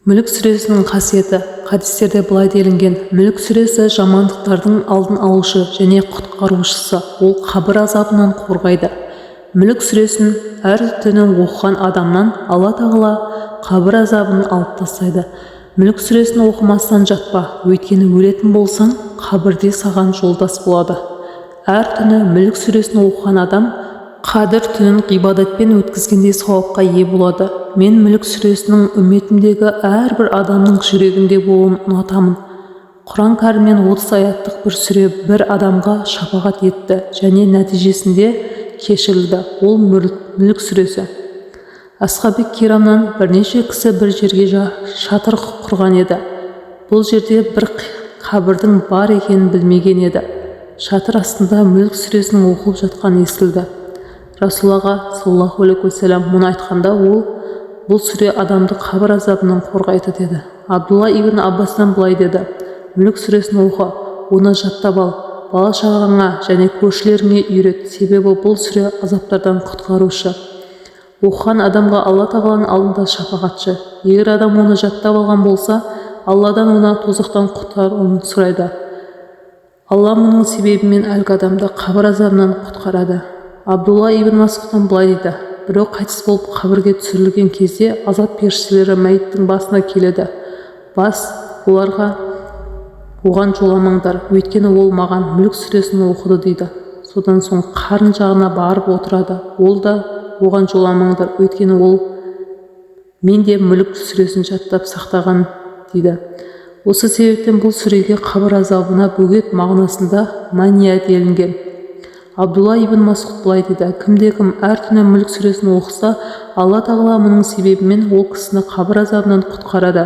Мүлік сүресінің қасиеті. Хадистерде былай делінген: Мүлік сүресі жамандықтардың алдын алушы және құтқарушысы, ол қабір азабынан қорғайды. Мүлік сүресін әр түні оқыған адамнан Алла Тағала қабір азабын алып тастайды. Мүлік сүресін оқымастан жатпа, өйткені өлетін болсаң, қабірде саған жолдас болады. Әр түні Мүлік сүресін оқыған адам Қадір түнін ғибадатпен өткізгендей сауапқа ие болады. Мен Мүлік сүресінің үмметімдегі әрбір адамның жүрегінде болуын ұнатамын. Құран Кәрімнен 30 аяттық бір сүре бір адамға шапағат етті және нәтижесінде кешірілді. Ол Мүлік сүресі. Асхаби кирамнан: Бірнеше кісі бір жерге шатыр құрған еді. Бұл жерде бір қабірдің бар екенін білмеген еді. Шатыр астында Мүлік сүресінің оқылып жатқаны естілді. Расулаллаға, саллаллаху алейхи уассалам, мұны айтқанда, ол: «Бұл сүре адамды қабір азабынан қорғайды», – деді. Абдулла ибн Аббастан былай деді: Мүлік сүресін оқы, оны жаттап ал, бала-шағаңа және көршілеріңе үйрет, себебі бұл сүре азаптардан құтқарушы, оқыған адамға Алла Тағаланың алдында шапағатшы. Егер адам оны жаттап алған болса, Алладан оны тозақтан құтқаруын сұрайды. Алла мұның себебімен әлгі адамды қабір азабынан құтқарады. Абдулла ибн Масғудтан былай дейді: Біреу қайтыс болып, қабірге түсірілген кезде азап періштелері мәйіттің басына келеді. Бас оларға: «Оған жоламаңдар, өйткені ол маған Мүлік сүресін оқыды», – дейді. Содан соң қарын жағына барып отырады. Ол да: «Оған жоламаңдар, өйткені ол мен де Мүлік сүресін жаттап сақтаған», – дейді. Осы себептен бұл сүреге қабір азабына бөгет мағынасында мания делінген. Абдулла ибн Масғұд былай дейді: Кімде-кім әр түні Мүлік сүресін оқыса, Алла Тағала мұның себебімен ол кісіні қабір азабынан құтқарады.